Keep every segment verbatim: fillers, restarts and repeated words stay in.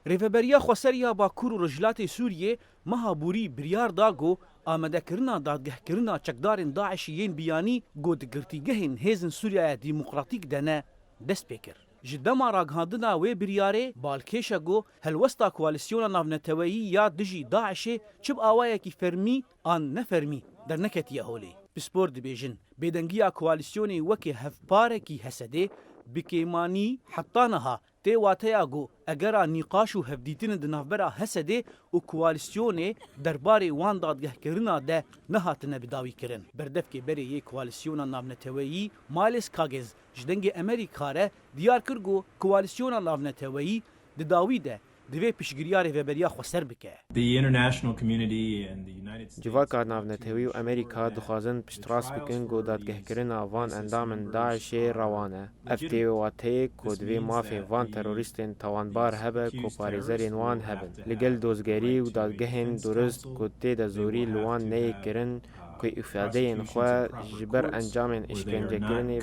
Rêveberiya Xweser ya Bakur û Rojhilatê Sûriyê meha borî biryar da ku amadekirina dadgehkirina çekdarên DAIŞ'ê yên biyanî ku di girtîgehên Hêzên Sûriya Demokratîk de ne, dest pê kir. Ji dema ragihandina wê biryarê balkêş e ku helwesta koalîsyona navneteweyî ya dijî DAIŞ'ê çi bi awayekî fermî an nefermî derneketiye holê. Pispor dibêjin, bêdengiya koalîsyonê weke hevparekî HSD'ê bi kêmanî heta niha tê wateya ku egera nîqaş û hevdîtinên di navbera HSD'ê û koalîsyonê derbarê wan dadgehkirina de nehatine bidawîkirin. Berdevkê berê yê koalîsyona navneteweyî Miles Kagez ji Dengê Amerîka re diyar kir ku koalîsyona navneteweyî di dawî de divê piştgiriya Rêveberiya Xweser bike. The international community and the United States Civaka navnetewî û Amerîka dixwazin piştrast bikin ku dadgehkirina van endamên DAIŞ'ê rewan e. Ev tê wê wateyê ku divê mafê van terorîstên tawanbar hebe ku parêzerên wan hebin. Li gel dozgerî û dadgehên durist ku tê de zorî li wan neyê kirin ku îfadeyên xwe ji ber encamên îşkencekirinê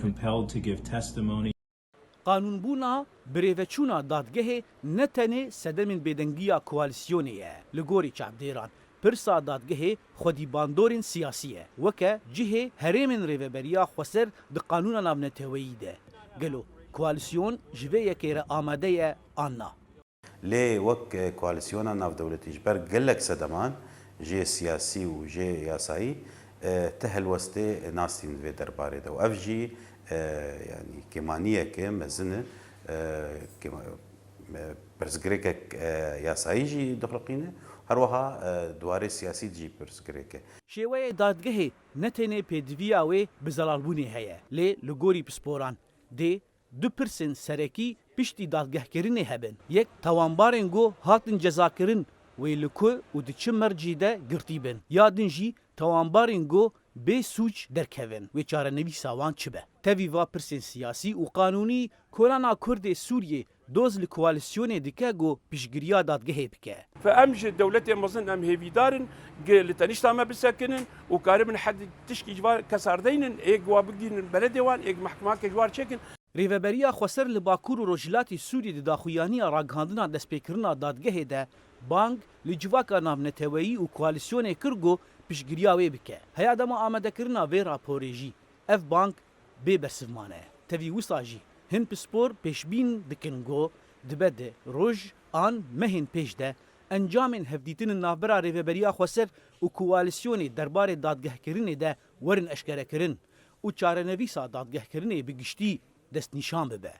Qanûnbûna birêveçûna dadgehê ne tenê sedemên bêdengiya koalîsyonê ye. Li gorî çavdêran, pirsa dadgehê xwedî bandorên siyasî ye. Weke cihê herêmên Rêveberiya Xweser di qanûna navneteweyî de. Gelo koalîsyon ji vê yekê re amade ye an na? Lê wek, e, koalîsyona navdewletî ji ber gelek sedeman, jê siyasî û jê yasayî, e, ti helwestê nas tînin di vê derbarê de û ev jî, e, yanî kêmaniyeke mezin e, e, kêma-, e, pirsgirêkek, e, yasayî jî dixuliqîne, her wiha, e, di warê siyasî de jî pirsgirêk e. Şêweyê dadgehê ne tenê pêdiviya wê bi zelalbûnê heye, lê li gorî pisporan dê du pirsên serekî piştî dadgehkirinê hebin. Yek, tawanbarên ku hatin cezakirin wê li ku û di çi mercî de girtî bin. Ya din jî tawanbarên ku bê sûc derkevin, wê çarenivîsa wan çi be? Tevî va pirsên siyasî û qanûnî, Kolana Kurdê Sûriyê doz li koalîsyonê dike ku piştgiriya dadgehê bike. Fe em ji dewletê mezin em hêvîdar in, gi li tenişta me bisekinin û karibin hed tişkî ji van kesar deynin, êk wa bigihînin beledê wan, êk mehkemake ji war çêkin. Rêveberiya Xweser li Bakur û Rojhilatê Sûriyê di daxuyaniya ragihandina destpêkirina dadgehê de bang li civaka navneteweyî û koalîsyonê kir ku piştgiriya wê bike. Heya dema amadekirina vê raporê jî ev bang bê bersiv mane. Tevî wisa jî hin pispor pêşbîn dikin ku dibe di roj an mehên pêş de encamên hevdîtinên navbera Rêveberiya Xweser û koalîsyonê derbarê dadgehkirinê de werin eşkerekirin û çarenivîsa dadgehkirinê bi giştî destnîşan bibe.